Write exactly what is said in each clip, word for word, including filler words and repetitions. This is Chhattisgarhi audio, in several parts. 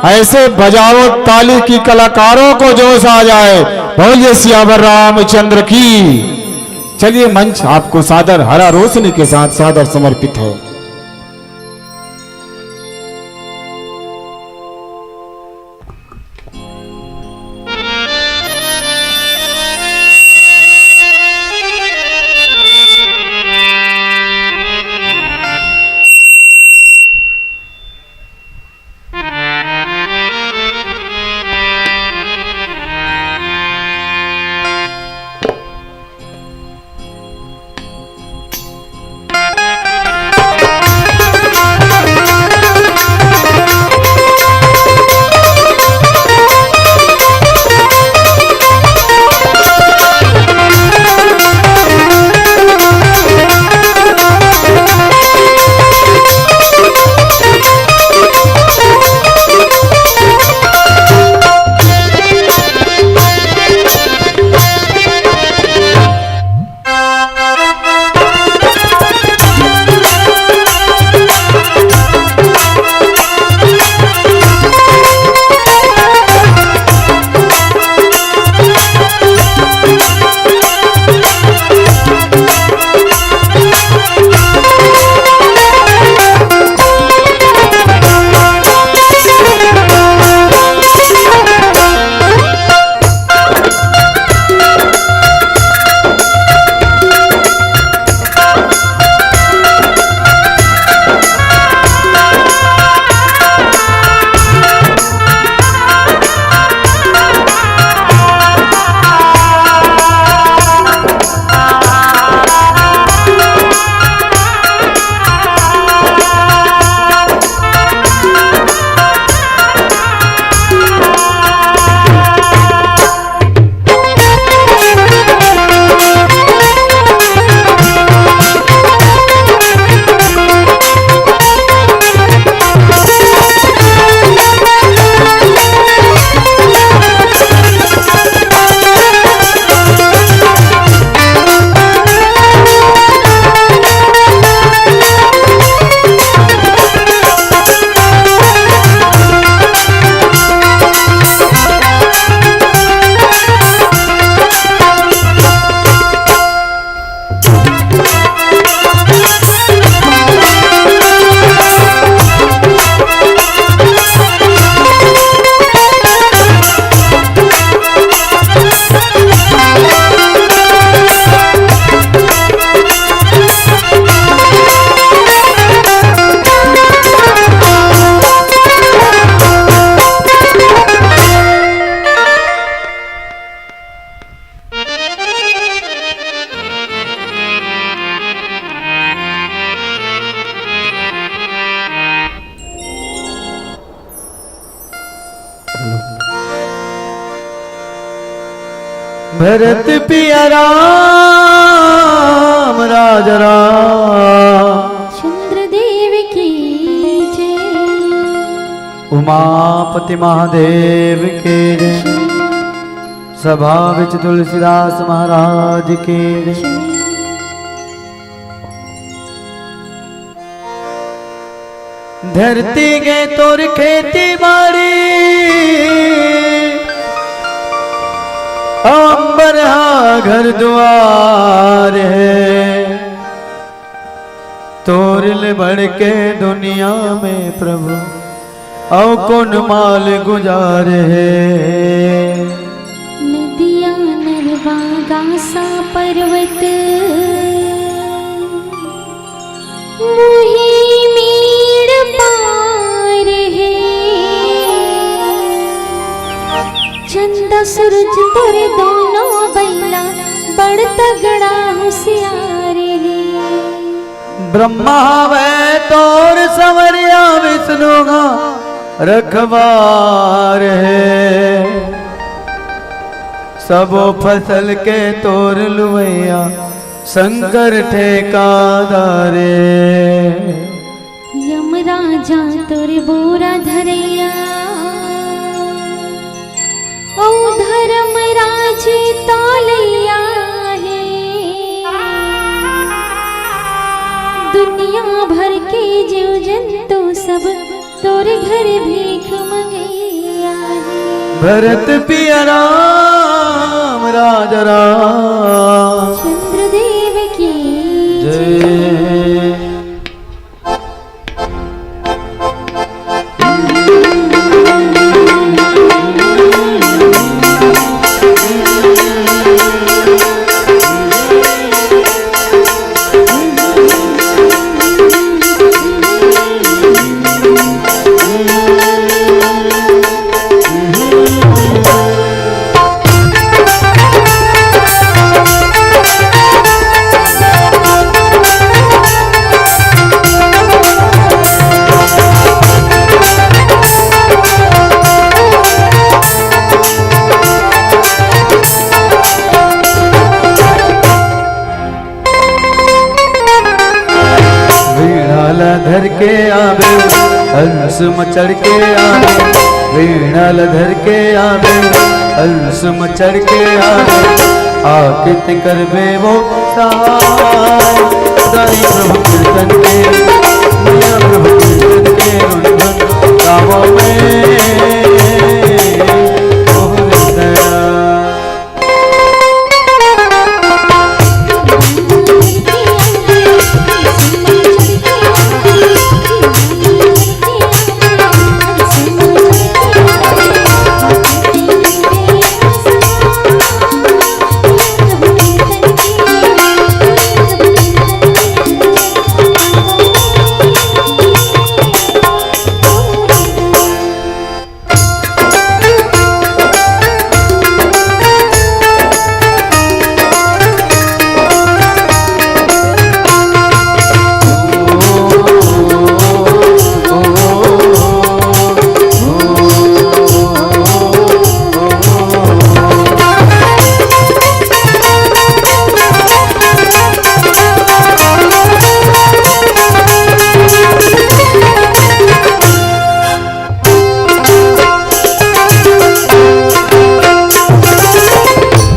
ऐसे बजाओ ताली कि कलाकारों को जोश आ जाए। बोलिए सियावर रामचंद्र की। चलिए, मंच आपको सादर हरा रोशनी के साथ सादर समर्पित है। भरत पिया राम राजा राम। चंद्रदेव की जय। उमापति महादेव की जय। सभा विच तुलसीदास महाराज की जय। धरती के तोर खेती बाड़ी, अंबर हा घर दुआर हे। तोर ले बढ़ के दुनिया में प्रभु, अउ कोन माल गुजार हे। नदिया नरवा गासा पर्वत, मुही मीड़ पार हे। चंदा सूरज तोरे दोनों बइला, बड़ तगड़ा हुसियार हे। ब्रह्मा हवे तोर संवरिया, विष्णु हा रखवार हे। सबो फसल के तोर लुवैया, शंकर ठेकादार हे। यमराजा तोर बोरा धरैया, अउ धर्मराज तौलैया हे। दुनिया भर के जीव जंतु सब तोर घर भीख मंगैया। भरत पिया राम राजा राम। चंद्रदेव की जय। वीणा ला धर के आवे, हंस म चढ़ के आवे। वीणा ला धर के आवे, हंस म चढ़ के आवे। आके ते करबे वो सहाय। दाई प्रभु कीर्तन के, मैया प्रभु कीर्तन के, रुन रुन गावो में तोहरे दया।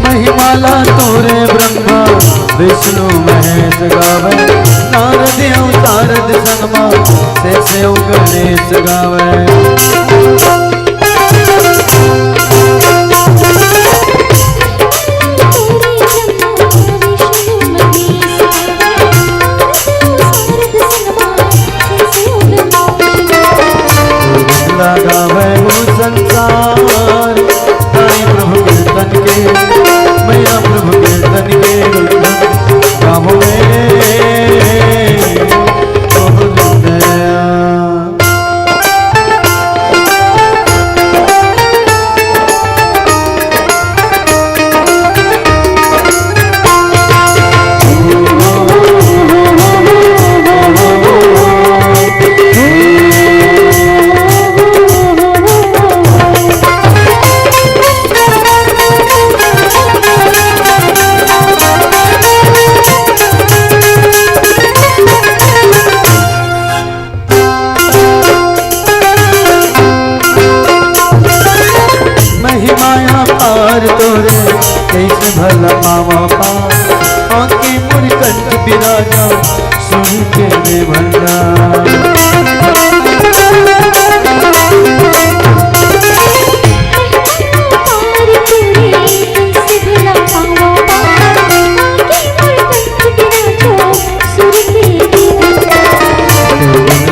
महिमा ला तोरे ब्रह्मा विष्णु महेश गावे, नारद अउ सारद संग मा शेष अउ गणेश गावे। लगावे वो संसार, ताई प्रभु कीर्तन के, मैया प्रभु कीर्तन के, गाँव में बहुत दया। महिमा अपार तोरे, कइसे भला पावा पार। आके मोर कंठ बिराजा, सुन के रे भंडार।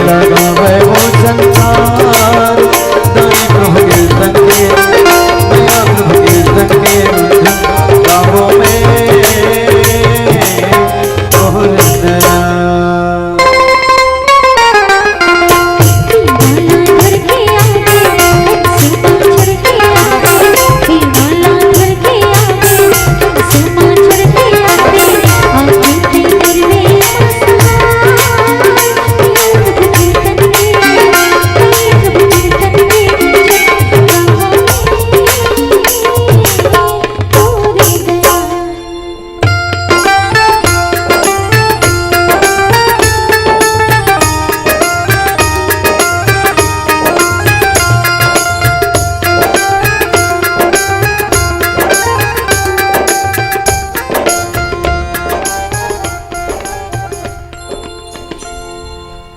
लगावे वो संसार, दाई प्रभु कीर्तन के, मैया प्रभु कीर्तन के, गाँवों में तोहर दया।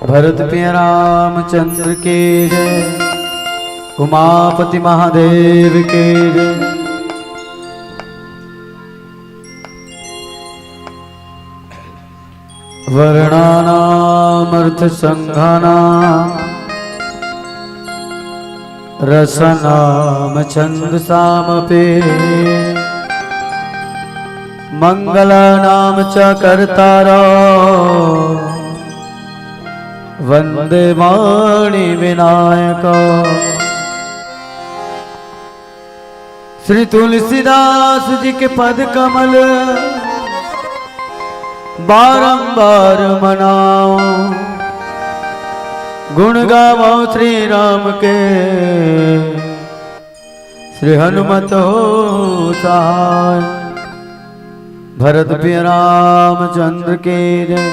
भरत पे रामचंद्र के जय। उमापति महादेव के जय। वर्णानामर्थसंघानां रसानां छन्दसामपि। मङ्गलानां च कर्तारौ वन्दे वाणी विनायकौ। श्री तुलसीदास जी के पद कमल बारंबार मनाओ, गुण गावो श्री राम के, श्री हनुमत हो सहाय। भरत प्रिय रामचंद्र के जय,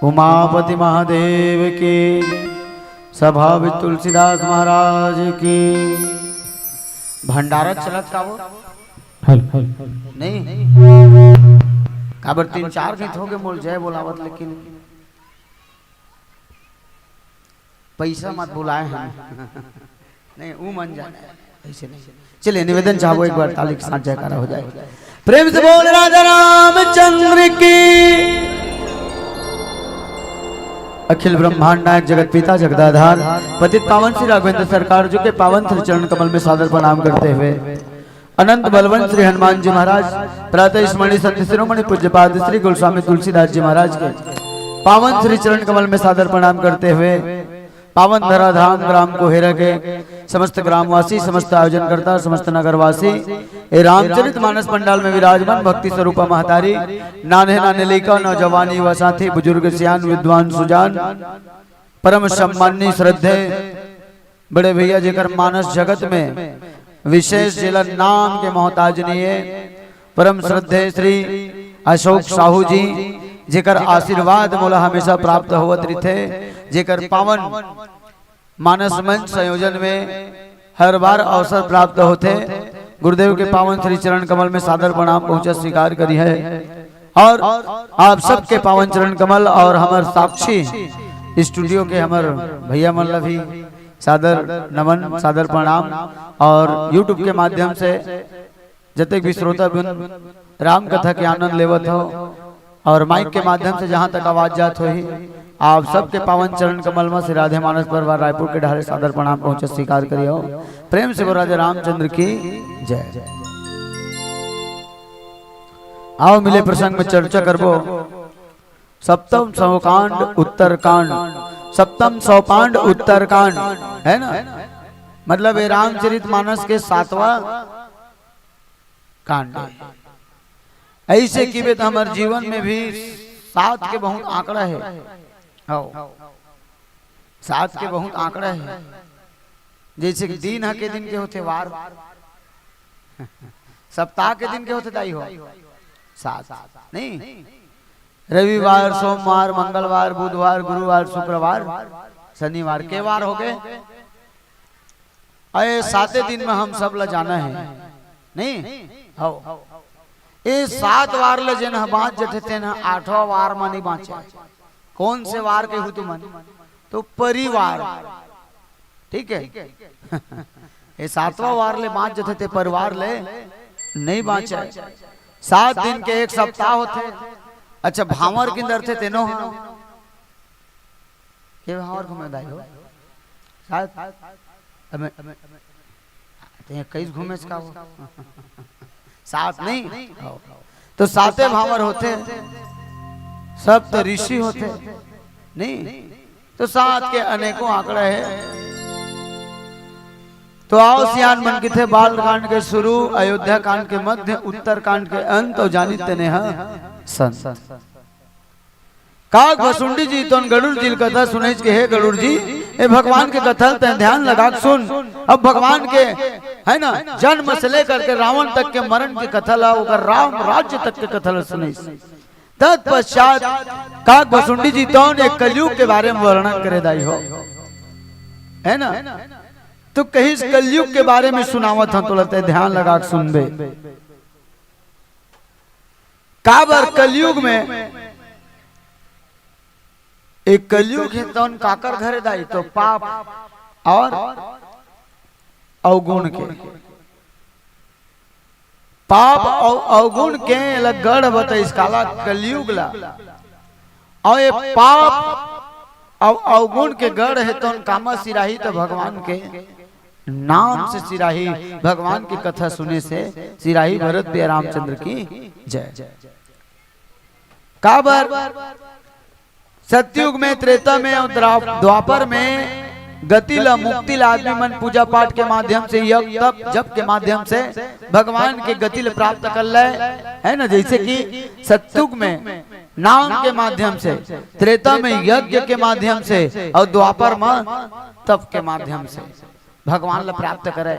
उमापति महादेव के जय। सभा में तुलसीदास महाराज की। भंडारा चलत का वो? नहीं। काबर तीन चार गीत हो गए मोर जय बोलावत, लेकिन पैसा मत बुलाए हैं। नहीं, वो मन जाना है, ऐसे नहीं। चलिए, निवेदन चाहबो, एक बार ताली के साथ जयकारा हो जाए। प्रेम से बोल राजा रामचंद्र की। अखिल ब्रह्मांड नायक जगत पिता जगदाधार पतित पावन श्री राघवेंद्र सरकार जी के पावन श्री चरण कमल में सादर प्रणाम करते हुए अनंत बलवंत श्री हनुमान जी महाराज, प्रातः स्मरणीय संत शिरोमणि पूज्यपाद श्री गुरु स्वामी तुलसीदास जी महाराज के पावन श्री चरण कमल में सादर प्रणाम करते हुए पावन धराधाम ग्राम कोहेरा के समस्त ग्रामवासी, समस्त आयोजनकर्ता, समस्त नगरवासी, ए रामचरित मानस पंडाल में विराजमान भक्ति स्वरूपा महतारी, नान्हे नान्हे लइका, नौजवान, युवा साथी, बुजुर्ग, सियान, विद्वान, सुजान, परम सम्माननीय श्रद्धेय बड़े भैया, जेकर मानस जगत में विशेष जेला नाम के मोहताज नहीं है, परम श्रद्धेय श्री अशोक साहू जी, जेकर आशीर्वाद मोला हमेशा प्राप्त होवत रहिथे, जेकर पावन मानस मंच संयोजन में हर बार अवसर प्राप्त होथे। गुरुदेव के पावन श्री चरण कमल में सादर प्रणाम पहुंचा स्वीकार करी है और आप सबके पावन चरण कमल और हमर साक्षी स्टूडियो के हमर भैया मन ला भी सादर नमन, सादर प्रणाम। और YouTube के माध्यम से जतेक भी श्रोता बिन राम कथा के आनंद लेवत हो और माइक के माध्यम से जहां तक आवाज जात होही, आप सबके पावन चरण कमल में श्री राधे मानस परिवार रायपुर के डहारे सादर प्रणाम पहुंचे स्वीकार करियो। प्रेम से बोल राजा रामचंद्र की जय। आओ मिले प्रसंग में चर्चा करबो। सप्तम सोपांड उत्तरकांड, सप्तम सोपांड उत्तरकांड, है ना? मतलब ये रामचरित मानस के सातवां कांड है। ऐसे किबे तो हमारे जीवन में भी सात के बहुत आंकड़ा है। आओ, सात के बहुत आंकड़ा है। जैसे कि दिन ह के दिन के होथे वार, सप्ताह के दिन के होथे दाई हो सात, नहीं? रविवार, सोमवार, मंगलवार, बुधवार, गुरुवार, शुक्रवार, शनिवार के वार हो गए। अये साते दिन में हम सब ला जाना है, नहीं? हव। ए सात वार ले जेन ह बांच जथे, तेन ह आठवां वार म नहीं बांचे। कौन से वार के हूँ तुमन? तो परिवार। ठीक है। ए सातवां वार ले बांच जथे, ते परिवार ले नहीं बांचे। सात दिन के एक सप्ताह होथे। अच्छा, भांवर किंदर थे तेनो ह। के भांवर घूमे दाई हो? सात। अबे, ते कईस घूमे का हो? सात नहीं? तो साते भांवर होथे, सप्त ऋषि होथे, नहीं? तो सात के अनेकों आंकड़ा है। तो आओ सियान मन किथे, बाल कांड के शुरू, अयोध्या कांड के मध्य, उत्तर कांड के अंत, और जानी तेने ह संत। काग भसुंडी जी तोन गरुड़ जी ल कथा सुनइस के, "हे गरुड़ जी, ए भगवान के कथा ल तैं ध्यान लगा के सुन।" अब भगवान के, है ना, जन्म से लेकर के रावण तक के मरण के कथा ला, ओकर राम राज्य तक के कथा ला सुनइस। तत्पश्चात काग भसुंडी जी तोन एक कलयुग के बारे में वर्णन करे दाई हो, है ना? तो कहिस, "कलयुग के बारे में सुनावत हंव तोला, तैं ध्यान लगा के सुनबे।" काबर कलयुग में, एक कलयुग हे तौन काकर घरे दाई, तो पाप और अवगुण के, पाप अउ अवगुण के एला गढ़ बताइस, काला? कलयुग ला। अउ ये पाप अउ अवगुण के गढ़ हे, तोन कामा सिराही? त भगवान के नाम से सिराही, भगवान के कथा सुने से सिराही। भरत प्रिय रामचंद्र की जय। काबर? सतयुग में, त्रेता में अउ द्रा-, द्वापर में गति ला, मुक्ति ला आदमी मन पूजा पाठ के माध्यम से, यज्ञ, तप, जप के माध्यम से भगवान के गति ला प्राप्त कर ले, है ना? जैसे कि सतयुग में नाम के माध्यम से, त्रेता में यज्ञ के माध्यम से अउ द्वापर में तप के माध्यम से भगवान ला प्राप्त करे।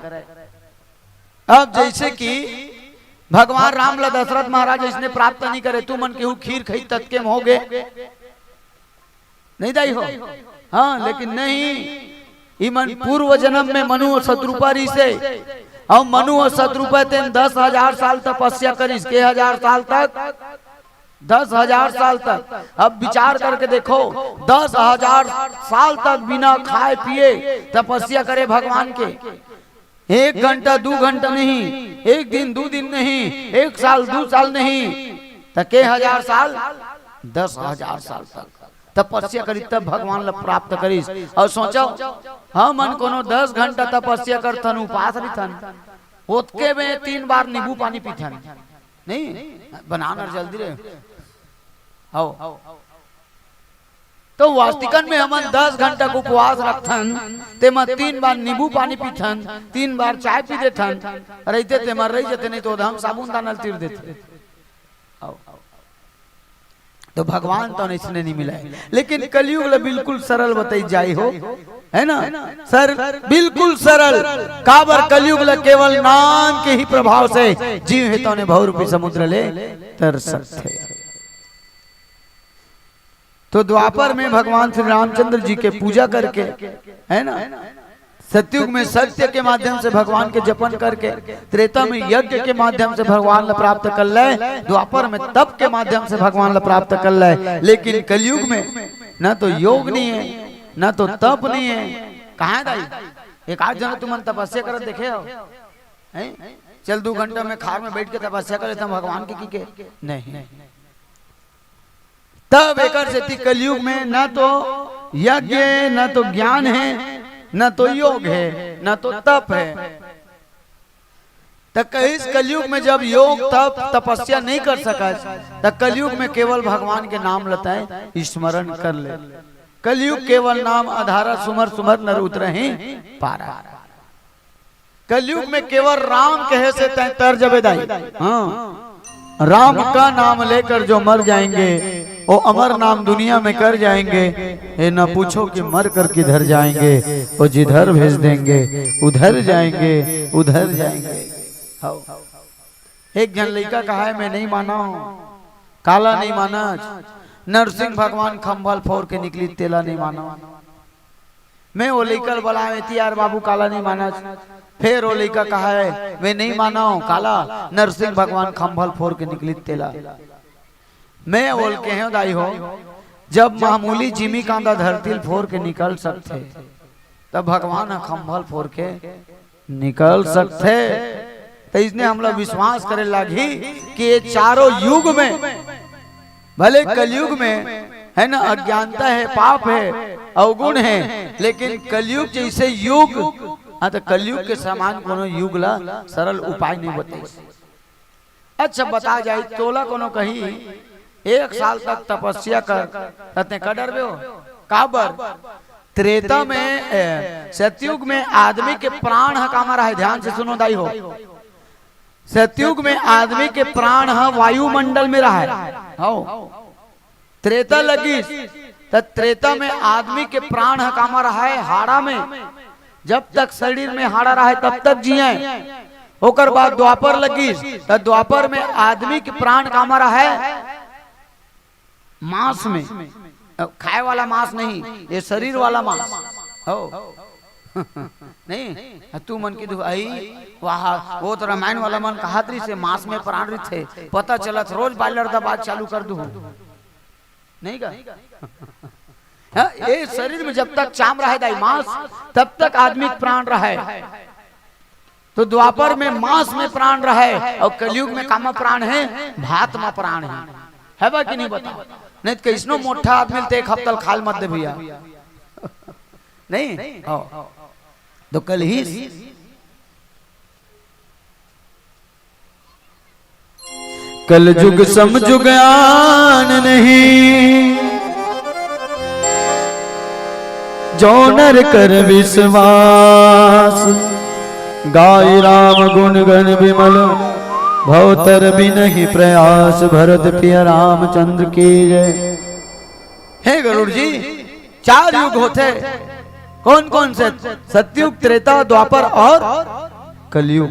अब जैसे कि भगवान राम ला दशरथ महाराज इसने प्राप्त नहीं करे, तू मन केहू खीर खई ततके में हो गे, नहीं दाई हो? हाँ, लेकिन नहीं, इमन पूर्व जन्म में मनु अउ सतरूपा रिहिसे, अउ मनु अउ सतरूपा तेन दस हजार साल तपस्या करिस। के हजार साल तक? दस हजार साल तक। अब विचार करके देखो, दस हजार साल तक बिना खाए पिए तपस्या करे भगवान के। एक घंटा, दू घंटा नहीं, एक दिन, दू दिन नहीं, एक साल, दू साल नहीं, त के हजार साल? दस हजार साल तक तपस्या करिस, तब भगवान ला प्राप्त करिस। अउ सोचो, हमन कोनो दस घंटा तपस्या करथन, उपास रहिथन, ओतके में तीन बार नींबू पानी पीथन, नहीं? बनाना जल्दी रे। हव। तो वास्तिकन में हमन दस घंटा के उपवास रखथन, तेमा तीन बार नींबू पानी पीथन, तीन बार चाय पी देथन, रहिथे तेमा रहि जथे, नहीं तो ओदे हम साबुन दाना ल तीर देथे। हव। तो भगवान तो अइसने नहीं मिलय, लेकिन कलयुग ला बिल्कुल सरल बताई जाय हो, है ना? सर, बिल्कुल सरल। काबर? कलयुग ला केवल नाम के ही प्रभाव से जीव हे तउने भवरूपी समुद्र ले तर सकथे। तो द्वापर में भगवान श्री रामचंद्र जी के पूजा करके, है ना, सतयुग में सत्य के माध्यम से भगवान के जपन करके, त्रेता में यज्ञ के माध्यम से भगवान ला प्राप्त कर ले, द्वापर में तप के माध्यम से भगवान ला प्राप्त कर ले। लेकिन कलयुग में न तो योग नहीं है, न तो तप नहीं है। कहाँ है दाई? एक आध जन तुमन तपस्या करत देखे हो? हैं? चल, दू घंटा में खार में बैठ के तपस्या कर लेता हूँ भगवान के, की के? नहीं। तब एकर सेती कलयुग में न तो यज्ञ हे, न तो ज्ञान हे, न तो योग हे, न तो तप हे। त कहिस, कलयुग में जब योग, तप, तपस्या नहीं कर सकस, त कलयुग में केवल भगवान के नाम ल तैं स्मरण कर ले। कलयुग केवल नाम आधारा, सुमर सुमर नर उतरहिं पारा। कलयुग में केवल राम कहे से तैं तर जबे दाई। हाँ, राम का नाम लेकर जो मर जाएंगे, वो अमर नाम दुनिया में कर जाएंगे। ये न पूछो कि मर कर किधर जाएंगे, वो जिधर भेज देंगे, उधर जाएंगे, उधर जाएंगे। हव। एक झन लइका कहाय, मैं नहीं मानव। काला नहीं मानस? नरसिंह भगवान खंभा ल फोर के निकलिस, तेला नहीं मानव। मैं ओ लइका ल बलाय, एती यार बाबू, काला नहीं मानस? फेर ओ लइका कहाय, मैं नहीं मानव, काला? नरसिंह भगवान खंभा ल फोर के निकलिस, तेला। मैं ओला कहेंव, दाई हो, जब मामूली जिमी कांदा धरती ल फोर के निकल सकथे, तब भगवान ह खंभा ल फोर के निकल सकथे। त इसने हमला विश्वास करे लागही कि ये चारों युग में, भले कलयुग में, है ना, अज्ञानता हे, पाप हे, अवगुण हे, लेकिन कलयुग जैसे युग, हाँ, त कलयुग के समान कोनो युग ला सरल उपाय नहीं बताइस। अच्छा, बता जाई, तोला कोनो कही, एक साल तक तपस्या कर, त तैं कर डरबे हो? काबर? त्रेता में, ए, सतयुग में आदमी के प्राण ह कामा रहय? ध्यान से सुनो दाई हो, सतयुग में आदमी के प्राण ह वायुमंडल में रहय। हव। त्रेता लगिस, त त्रेता में आदमी के प्राण ह कामा रहय? हाड़ा में। जब तक शरीर में हाड़ा रहय, तब तक जियय। ओकर बाद द्वापर लगिस, त द्वापर में आदमी के प्राण कामा रहय? मांस में। अब खाए वाला मांस नहीं, ये शरीर वाला मांस। हव। नहीं, तुमन की दुहाई, वाह, वो तो रामायण वाला मन कहत रहिसे, मांस में प्राण रहिथे, पता चलत रोज बॉयलर दबाय चालू कर दूहूं। नहीं का? हाँ, ये शरीर में जब तक चाम रहय दाई मांस, तब तक आदमी के प्राण रहय। तो द्वापर में मांस में प्राण रहे अउ कलयुग में कामा प्राण हे, भात मा प्राण हे। हे बा कि नहीं, बताओ? नहीं तो कैसनो मोटा आदमी ल ते एक हफ्ता ल खाल मत दे भैया। नहीं हो। तो कल ही कलजुग समजुग आन नहीं, जो नर कर विश्वास। गाय राम गुण गण विमल, भवतर बिनहि प्रयास। भरत प्रिय रामचंद्र की जय। हे गरुड़ जी, चार युग होथे। कौन कौन से? सतयुग, त्रेता, द्वापर और कलयुग।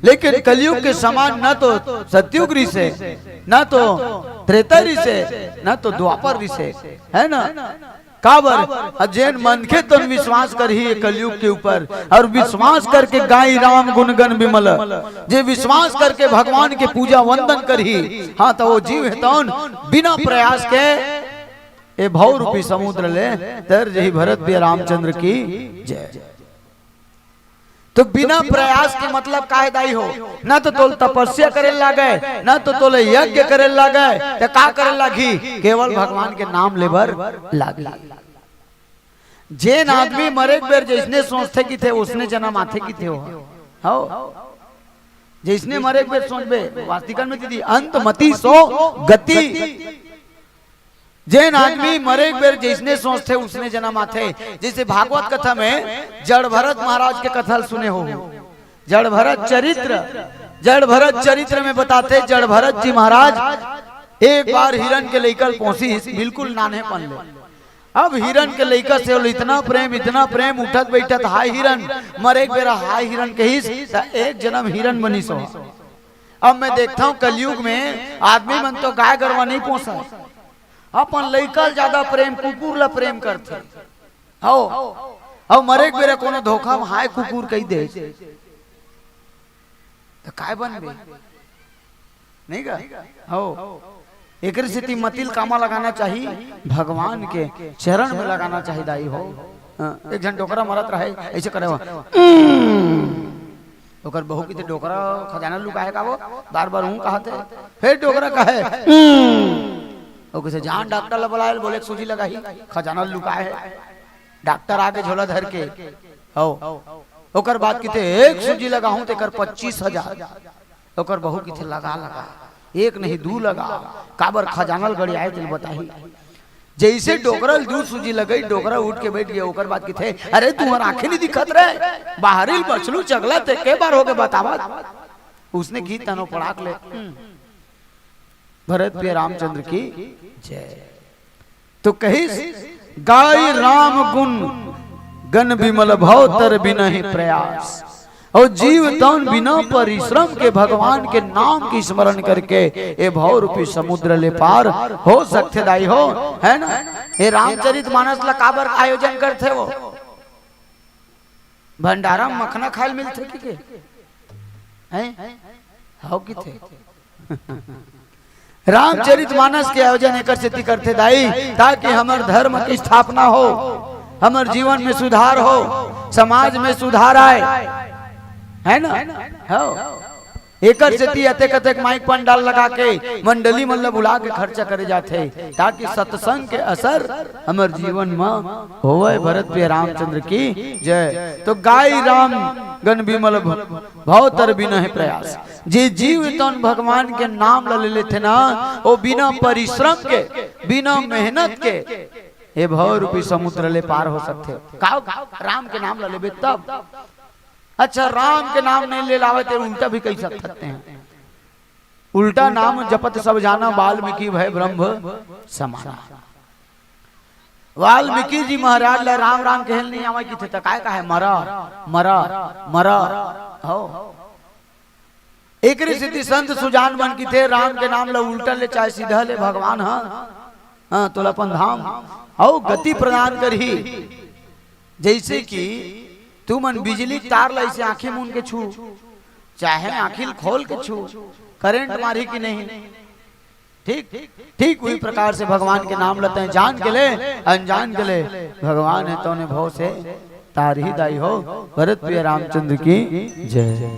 लेकिन कलयुग के समान ना तो सतयुग रिसे, ना तो त्रेता रिसे, ना तो द्वापर रिसे, है ना? काबर? अ जेन मनखे तन विश्वास करही ये कलयुग के ऊपर, और विश्वास करके गाई राम गुणगण विमल, जे विश्वास करके भगवान के पूजा वंदन करही, हाँ, तो वो जीव हे तौन बिना प्रयास के ए भव रूपी समुद्र ले तर जही। भरत प्रिय रामचंद्र की जय। तो बिना प्रयास के मतलब का हे दाई हो? ना तो तोल तपस्या करे लागे, ना तो तोले यज्ञ करे लागे, तो का करे लागी? केवल भगवान के नाम लेबर लागी। जेन आदमी मरे के बेर जैसने सोचथे किथे, उसने जन्म आथे किथे हो। हो। जैसने मरे के बेर सोचबे, वास्तिकन में दीदी, अंत मति सो गति। जेन आदमी मरे के बेर जैसने सोचथे, उसने जन्म आथे। जैसे भागवत कथा में जड़ भरत महाराज के कथा ल सुने हो, जड़ भरत चरित्र, जड़ भरत चरित्र में बताथे, जड़ भरत जी महाराज एक बार हिरन के लइका ल पोंसिस, बिल्कुल नान्हेपन ले। अब हिरन के लइका से ओला इतना प्रेम, इतना प्रेम, उठत बैठत हाय हिरन, मरे के बेरा हाय हिरन कहिस, त एक जन्म हिरन बनिस हो। अब मैं देखता हूँ कलयुग में आदमी मन तो गाय गरवा नहीं पोसय, अपन लइका ल ज्यादा प्रेम, कुकुर ल प्रेम करथे। हो, अउ मरे के बेरा कोनो धोखा में हाय कुकुर कहि दे, त काय बनबे? नहीं का? हो, एकर सेती मति ल कामा लगाना चाही, भगवान के चरण में लगाना चाही दाई हो। हाँ, एक झन डोकरा मरत रहे, ऐसे करे हो। ओकर बहू किथे, "डोकरा खजाना लुकाए का वो?" बार बार हूँ कहत हे। फिर डोकरा कहे, "हम्म।" वो किथे, "जान डॉक्टर ला बुलाए, बोले एक सूजी लगाही, खजाना लुकाए हे।" डॉक्टर आगे झोला धर के, हो। ओकर बाद किथे, "एक सूजी लगाहूँ तेकर पच्चीस हजार।" ओकर बहू किथे, "लगा, लगा, एक नहीं दू लगा, काबर खजाना ल गड़ियाए तेन बताही।" जैसे डोकरा ल दू सूजी लगई, डोकरा उठ के बैठ गया। ओकर बाद किथे, "अरे, तुहर आंखें नहीं दिखत रहे, बाहरी ल बछलू चगला ते के बार हो गए बतावत?" उसने की तनो पड़ाक ले। हम्म। भरत प्रिय रामचंद्र की जय। तो कहिस, "गाय राम गुण गण विमल, भव तर बिनहि प्रयास।" अउ जीव तन बिना परिश्रम के भगवान के नाम के स्मरण करके ए भव रूपी समुद्र ले पार हो सकथे दाई हो, है ना? ए रामचरित मानस ला काबर आयोजन करथे वो? भंडारा म मखना खाए ल मिलथे कि के? हैं? हव किथे? रामचरित मानस के आयोजन एकर सेती करथे दाई, ताकि हमर धर्म के स्थापना हो, हमर जीवन में सुधार हो, समाज में सुधार आए, है ना? हो। एकर सेती अतेक अतेक माइक पंडाल लगा के मंडली मन ल बुला के खर्चा करे जाथे, ताकि सत्संग के असर हमर जीवन म होवय। भरत प्रिय रामचंद्र की जय। तो गाई राम गण विमल भ-, भव तर बिनहि प्रयास। जे जीव तन भगवान के नाम ल ले लेथे ना, वो बिना परिश्रम के, बिना मेहनत के, ये भव रूपी समुद्र ले पार हो सकथे। का राम के नाम ल लेबे तब। अच्छा, राम के नाम नहीं ले लावे ते उल्टा भी कहि सकते हैं। उल्टा नाम जपत सब जाना, वाल्मीकि भए ब्रह्म समाना। वाल्मीकि जी महाराज ला राम राम कहल नहीं आवे किथे, त काय कहे, "मरा, मरा, मरा।" हो। एकरे सेती संत सुजान मन किथे, राम के नाम ला उल्टा ले चाहे सीधा ले, भगवान ह, हाँ, तोला अपन धाम अउ गति प्रदान करही। जैसे कि तुमन बिजली के तार ला ऐसे आंखी मूंद के छू, चाहे आंखी ल खोल के छू, करंट मारही कि नहीं? ठीक, ठीक वही प्रकार से भगवान के नाम ल तैं जान के ले, अनजान के ले, भगवान हे तौने भव से तारही दाई हो। भरत प्रिय रामचंद्र की जय।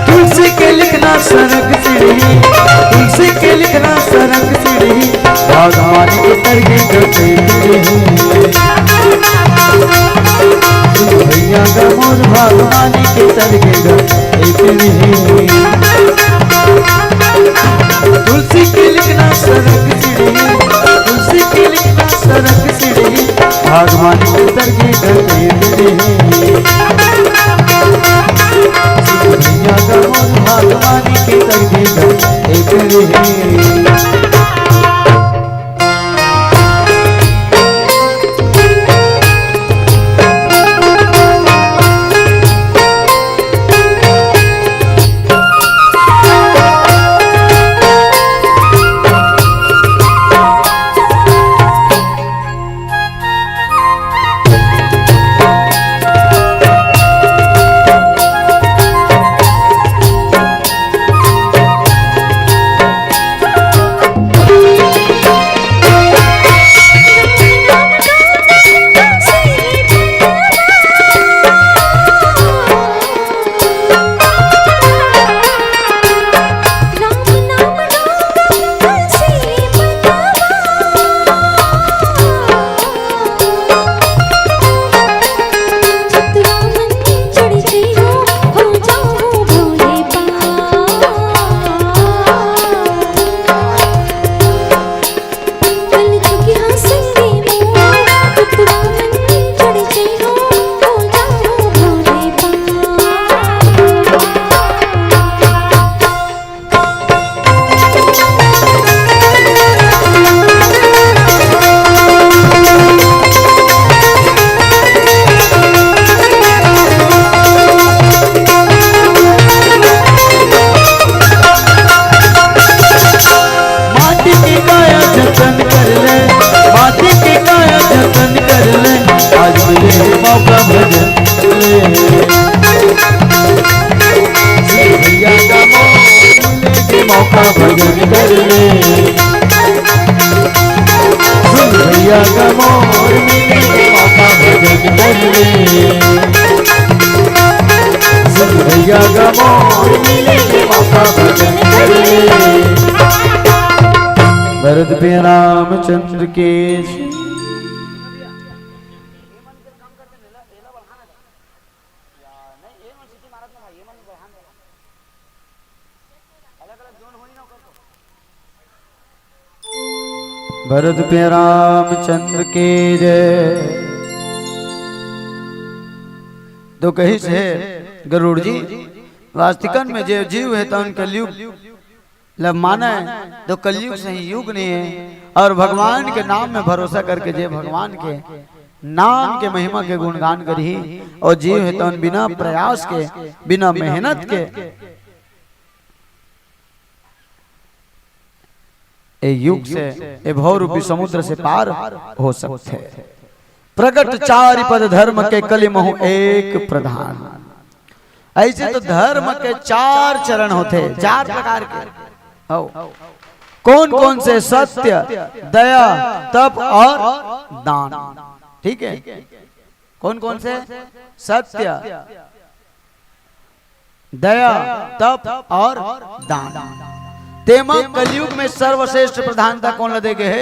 तुलसी के लिखना सरक सीढ़ी, तुलसी के लिखना सरक सीढ़ी, भगवान के तरगे गते सीढ़ी। भैया का मोर भगवान के तरगे गते सीढ़ी। तुलसी के लिखना सरक सीढ़ी, तुलसी के लिखना सरक सीढ़ी, भगवान के तरगे गते सीढ़ी। भैया का मोर भगवान के तरगे गते सीढ़ी। माटी के काया जतन कर ले, माटी के काया जतन कर ले, आज मिले मौका भजन कर ले। भैया का मोर मिले के मौका भजन कर ले। सुन भैया का मोर मिले के मौका भजन कर ले। सुन भैया का मोर मिले के मौका भजन कर ले। भरत प्रिय रामचंद्र के। भरत प्रिय रामचंद्र की जय। तो कहिस हे गरुड़ जी, वास्तिकन में जे जीव हे तन कलयुग ल माने, तो कलयुग सही युग नहीं है। और भगवान के नाम में भरोसा करके जे भगवान के नाम के महिमा के गुणगान करही, और जीव हे तन बिना प्रयास के, बिना मेहनत के ए युग से, ए भव रूपी समुद्र से पार हो सकथे। प्रगट चारि पद धर्म के, कलि महु एक प्रधान। ऐसे तो धर्म के चार चरण होथे, चार प्रकार के। हो। कौन कौन से? सत्य, दया, तप और दान। ठीक है, कौन कौन से? सत्य, दया, तप और दान। तेमा कलयुग में सर्वश्रेष्ठ प्रधानता कोन ल दे गे हे?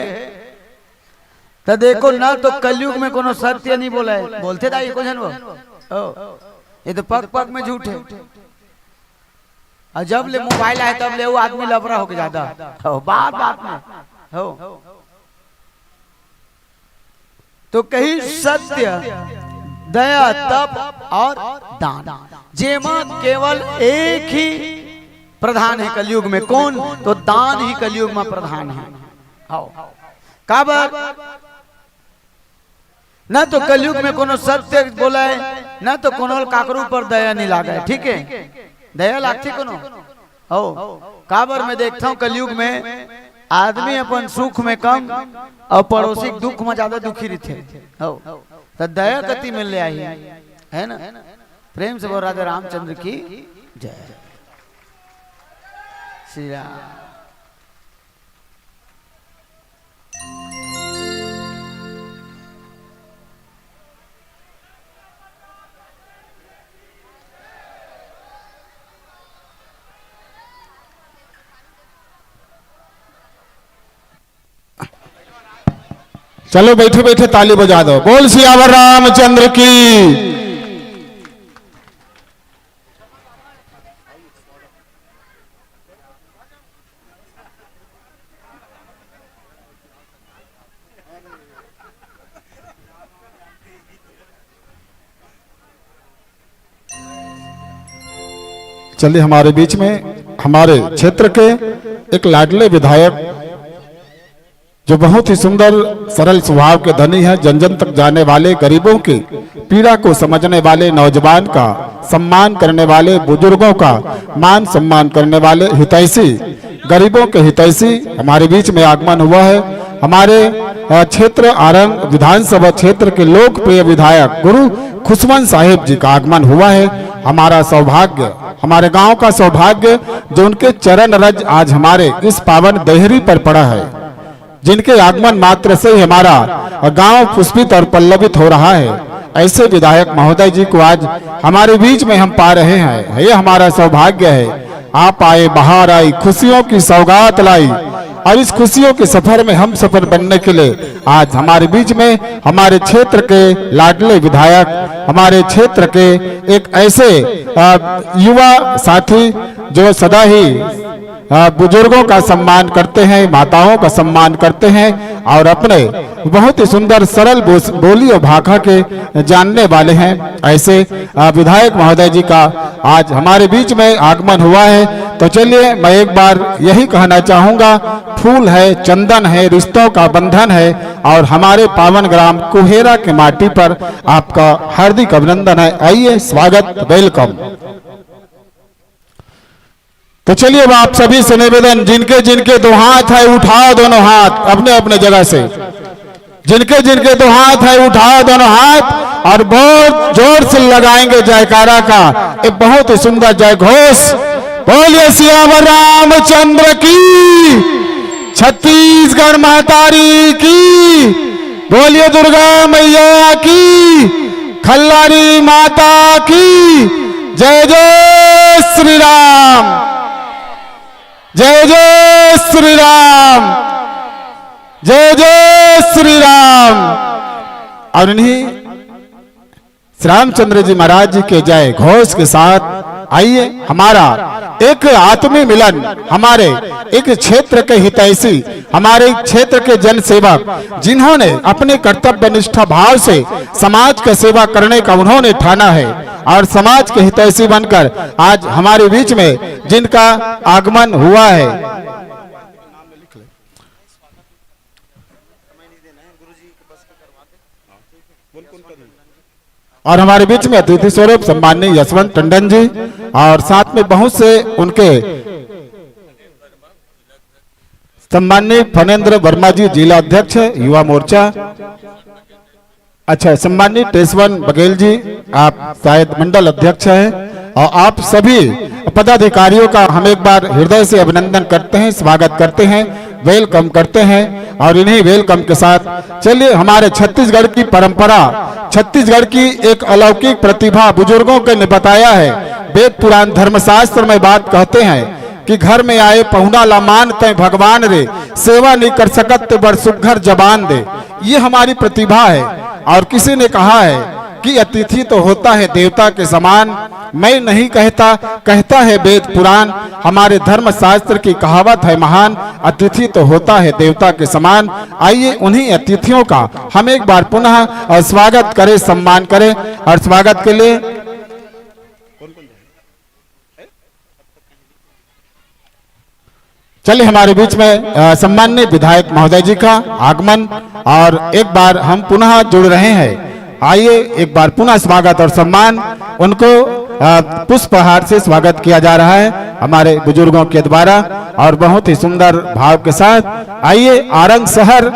त देखो ना, तो कलयुग में कोनो सत्य नहीं बोला है, बोलथे दाई को झन वो। ओ, ये तो पग पग में झूठ है। और जब ले मोबाइल आए तब ले वो आदमी लबरा होके जादा। हो, बात बात में हो। तो कही सत्य, दया, तप और दान, जेमा केवल एक ही प्रधान है कलयुग में। कौन? तो दान ही कलयुग में प्रधान है। आओ, काबर? ना तो कलयुग में कोनो सत्य बोले, ना तो कोनो काकरो ऊपर दया नहीं लागे। ठीक है, दया लागथे कोनो? हो, काबर मैं देखता हूँ कलयुग में आदमी अपन सुख में कम और पड़ोसी के दुख में ज्यादा दुखी रहते। हो, तो दया कति मिले आही, है ना? प्रेम से बोल राधे रामचंद्र की जय। श्री राम। चलो, बैठे बैठे ताली बजा दो। बोल सियावर रामचंद्र की। चलिए, हमारे बीच में हमारे क्षेत्र के एक लाडले विधायक, जो बहुत ही सुंदर सरल स्वभाव के धनी हैं, जन जन तक जाने वाले, गरीबों की पीड़ा को समझने वाले, नौजवान का सम्मान करने वाले, बुजुर्गों का मान सम्मान करने वाले हितैषी, गरीबों के हितैषी हमारे बीच में आगमन हुआ है। हमारे, अ, क्षेत्र आरंग विधानसभा क्षेत्र के लोकप्रिय विधायक गुरु खुशवंत साहेब जी का आगमन हुआ है। हमारा सौभाग्य, हमारे गांव का सौभाग्य, जो उनके चरण रज आज हमारे इस पावन देहरी पर पड़ा है, जिनके आगमन मात्र से ही हमारा गांव पुष्पित और पल्लवित हो रहा है। ऐसे विधायक महोदय जी को आज हमारे बीच में हम पा रहे हैं, ये हमारा सौभाग्य है। आप आए, बहार आई, खुशियों की सौगात लाई, और इस खुशियों के सफर में हम सफर बनने के लिए आज हमारे बीच में हमारे क्षेत्र के लाडले विधायक, हमारे क्षेत्र के एक ऐसे, अ, युवा साथी जो सदा ही, अ, बुजुर्गों का सम्मान करते हैं, माताओं का सम्मान करते हैं और अपने बहुत ही सुंदर सरल बोस-, बोली और भाखा के जानने वाले हैं, ऐसे, अ, विधायक महोदय जी का आज हमारे बीच में आगमन हुआ है। तो चलिए, मैं एक बार यही कहना चाहूँगा, फूल है, चंदन है, रिश्तों का बंधन है और हमारे पावन ग्राम कुहेरा के माटी पर आपका हार्दिक अभिनंदन है। आइए, स्वागत, welcome। तो चलिए, अब आप सभी से निवेदन, जिनके जिनके दो हाथ है, उठाओ दोनों हाथ अपने अपने जगह से। जिनके जिनके दो हाथ है, उठाओ दोनों हाथ और बहुत जोर से लगाएंगे जयकारा का एक बहुत ही सुंदर जय घोष। बोलिए सियावर रामचंद्र की, छत्तीसगढ़ महतारी की, बोलिए दुर्गा मैया की, खल्लारी माता की जय। जय श्री राम, जय जय श्री राम, जय जय श्री राम। और इन्हीं श्री रामचंद्र जी महाराज जी के जय घोष के साथ आइए, हमारा एक आत्मीय मिलन, हमारे एक क्षेत्र के हितैषी हमारे क्षेत्र के जन सेवक, जिन्होंने अपने कर्तव्य निष्ठा भाव से समाज का सेवा करने का उन्होंने ठाना है और समाज के हितैषी बनकर आज हमारे बीच में जिनका आगमन हुआ है। और हमारे बीच में अतिथि स्वरूप सम्माननीय यशवंत टंडन जी और साथ में बहुत से उनके सम्माननीय फणेंद्र वर्मा जी, जिला अध्यक्ष युवा मोर्चा। अच्छा, सम्माननीय टेसवन बघेल जी, आप शायद मंडल अध्यक्ष हैं और आप सभी पदाधिकारियों का हम एक बार हृदय से अभिनंदन करते हैं, स्वागत करते हैं, वेलकम करते हैं। और इन्हीं वेलकम के साथ चलिए, हमारे छत्तीसगढ़ की परंपरा, छत्तीसगढ़ की एक अलौकिक प्रतिभा बुजुर्गों के ने बताया है। वेद पुराण धर्मशास्त्र में बात कहते हैं कि घर में आए पहुना ला मान तय भगवान रे, सेवा नहीं कर सकत ते बड़ सुघर जबान दे। ये हमारी प्रतिभा है। और किसी ने कहा है कि अतिथि तो होता है देवता के समान। मैं नहीं कहता, कहता है वेद पुराण, हमारे धर्म शास्त्र की कहावत है महान, अतिथि तो होता है देवता के समान। आइए, उन्हीं अतिथियों का हम एक बार पुनः, अ, स्वागत करें, सम्मान करें। और स्वागत के लिए चलिए, हमारे बीच में, अ, सम्माननीय विधायक महोदय जी का आगमन और एक बार हम पुनः जुड़ रहे हैं। आइए, एक बार पुनः स्वागत और सम्मान उनको, अ, पुष्पहार से स्वागत किया जा रहा है हमारे बुजुर्गों के द्वारा और बहुत ही सुंदर भाव के साथ। आइए, आरंग शहर,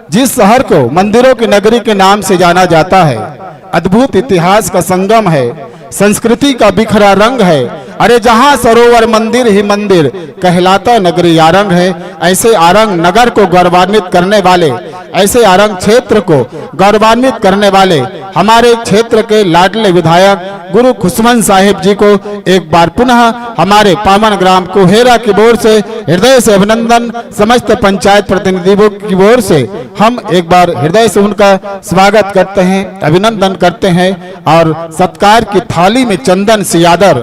जिस शहर को मंदिरों की नगरी के नाम से जाना जाता है, अद्भुत इतिहास का संगम है, संस्कृति का बिखरा रंग है। अरे, जहां सरोवर मंदिर ही मंदिर, कहलाता नगरी आरंग है। ऐसे आरंग नगर को गौरवान्वित करने वाले, ऐसे आरंग क्षेत्र को गौरवान्वित करने वाले हमारे क्षेत्र के लाडले विधायक गुरु खुशवंत साहिब जी को एक बार पुनः हमारे पावन ग्राम कुहेरा की ओर से हृदय से अभिनंदन, समस्त पंचायत प्रतिनिधियों की ओर से हम एक बार हृदय से उनका स्वागत करते हैं, अभिनंदन करते हैं। और सत्कार की थाली में चंदन सी आदर,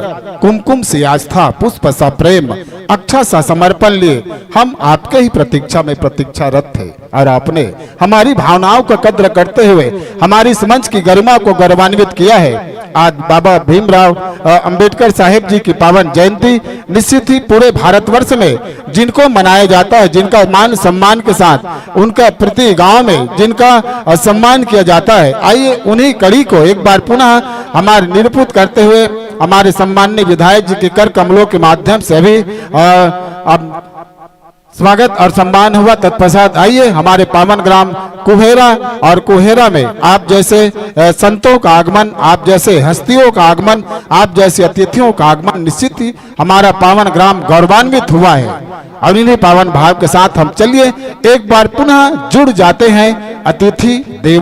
कुमकुम सी आस्था, पुष्प सा प्रेम, अक्षत सा समर्पण लिए हम आपके ही प्रतीक्षा में प्रतीक्षारत थे और आपने हमारी भावनाओं का कद्र करते हुए हमारी इस मंच की गरिमा को गौरवान्वित किया है। आज बाबा भीमराव, अ, अंबेडकर साहेब जी की पावन जयंती निश्चित ही पूरे भारतवर्ष में जिनको मनाया जाता है, जिनका मान सम्मान के साथ उनका प्रति गांव में जिनका, अ, सम्मान किया जाता है, आइए उन्हीं कड़ी को एक बार पुनः हमारे निरूपित करते हुए हमारे सम्माननीय विधायक जी के कर कमलों के माध्यम से अभी, अ, अब स्वागत और सम्मान हुआ। तत्पश्चात आइए, हमारे पावन ग्राम कुहेरा और कुहेरा में आप जैसे, अ, संतों का आगमन, आप जैसे हस्तियों का आगमन, आप जैसे अतिथियों का आगमन निश्चित ही हमारा पावन ग्राम गौरवान्वित हुआ है। और इन्हीं पावन भाव के साथ हम चलिए एक बार पुनः जुड़ जाते हैं अतिथि देवो